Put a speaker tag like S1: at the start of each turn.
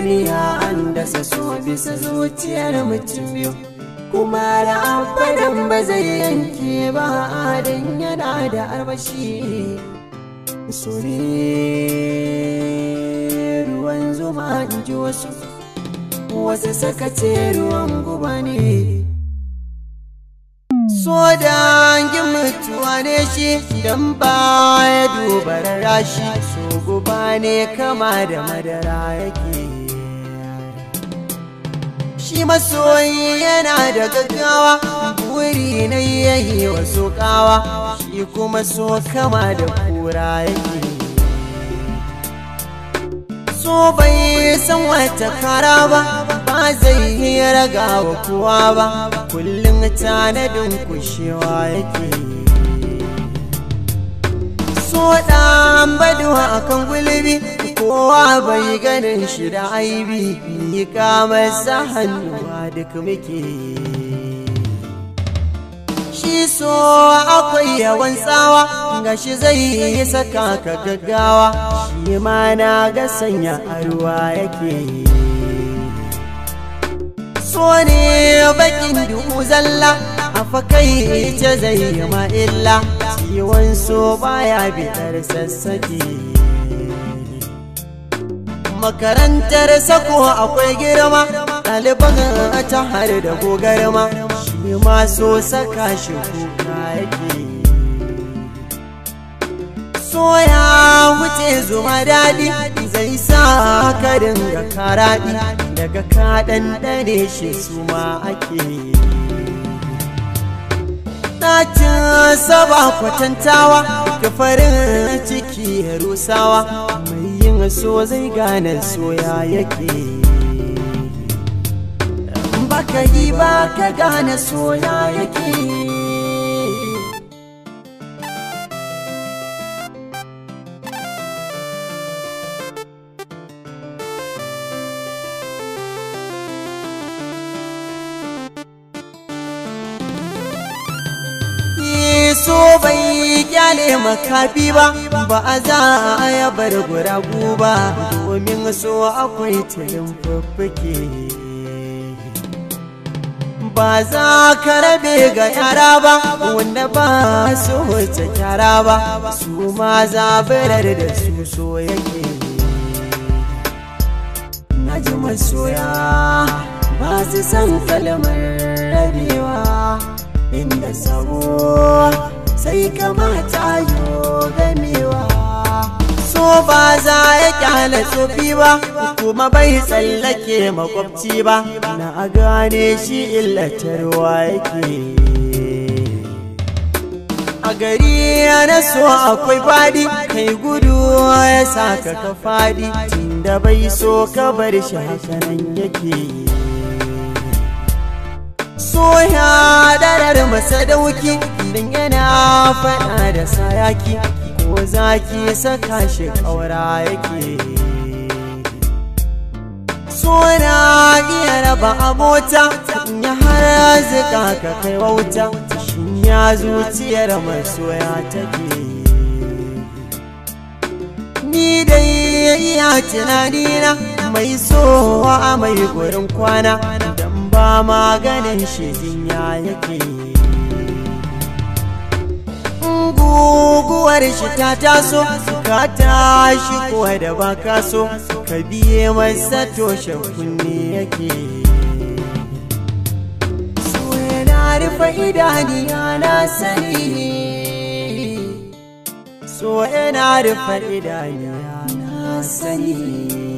S1: duniya an dasa so bisa zuciyar mutum biyu, kuma da abadan ba zai yanke ba dan yana da armashi. So ne ruwan zuma in ji wasu, wasu suka ce ruwan guba ne. So dangin mutuwa ne shi dan baya duba rashi, so guba ne kama da madara yake. Shi masoyi yana da gaggawa, wuri na yayi wasu kawa, shi kuma so kama da kura yake. So bai san wata kara ba, ba zai yi ragawa kowa ba, kullum tanadin kushewa yake. So ɗan baduwa akan gulbi, kowa bai ganin shi da aibi, miƙa masa hannuwa duk muke. Shi so akwai yawan tsawa, gashi zai yi saka ka gaggawa, shi ma na ga sanya a ruwa yake. So ne bakin duhu zalla, a fakai ce zai yi ma illa, ciwon so baya bitar sassake. Makarantar sako akwai girma, ɗaliban ta har da gogarma, shi ma so saka shi kuka yake. So ya wuce zuma daɗi, zai sa ka dinga karaɗi, daga ka ɗanɗane shi suma ake. Ɗacin saba kwatantawa, ka farin ciki ya rusawa, mai yin so zai gane soya yake. Baka yi ba ka gane soya yake. So bai kyale makafi ba, ba a za a ya bar guragu ba, domin so akwai tilin fuffuke. Ba za ka rabe ga yara ba, wanda ba su wuce kyara ba, su ma zabirar da su so yake. Na ji masoya ba su san kalmar rabewa, inda sabo sai kamata yo gamewa. So ba za ya kyale tsofi ba, kuma bai tsallake makwabci ba, na gane shi illatarwa yake. A gari na so akwai fadi, kai gudu ya saka ka fadi, tunda bai so ka bar shi hakanan yake. So ya darar masa dauki, din yana faɗa da sayaki, ko zaki saka shi ƙaura yake. So na iya raba abota, in ya har zika ka kai wauta, shin ya zuciyar masoya take. Ni dai iya tunanina, mai so a mai gurin kwana, dan ba maganin shi jinya yake. Guguwar shi ta taso, ka tashi ko da ba ka so, ka biye masa toshe kunne yake. So yana rufe idaniya na sani, so yana rufe idaniya na sani.